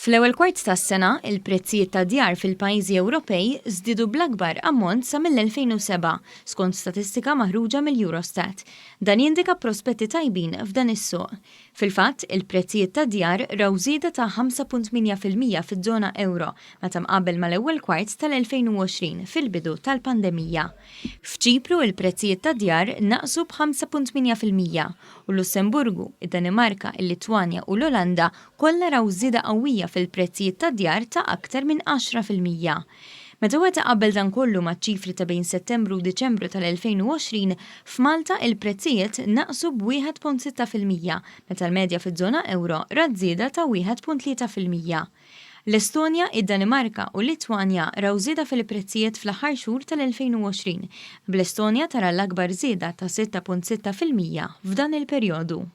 Fl-ewwel kwart tas-sena, il-prezzijiet tad-djar fil-pajjiżi Ewropej żdiedu bl-akbar ammont sa mill-2007, skont statistika maħruġa mill-Eurostat. Dan jindika prospetti tajbin f'dan is-suq. Fil-fatt, il-prezzijiet tad-djar raw żieda ta' 5.8% fiż-żona ewro meta mqabbel mal-ewwel kwart tal-2020 fil-bidu tal-pandemija. F'Ċipru, il-prezzijiet tad-djar naqsu b'5.8% u l-Lussemburgu, id-Danimarka, il-Litwanja u l-Olanda kollha raw żieda qawwija fil-prezzijiet tad-djar ta' aktar minn 10%. Meta wieħed iqabbel dan kollu maċ-ċifri ta' bejn Settembru u Diċembru tal-2020, f'Malta il-prezzijiet naqsu b'1.6% meta l-medja fiż-żona ewro rat żieda ta' 1.3%. L-Estonja, id-Danimarka u l-Litwanja raw żieda fil-prezzijiet fl-aħħar xhur tal-2020, bl-Estonja tara l-akbar żieda ta' 6.6% f'dan il-perjodu.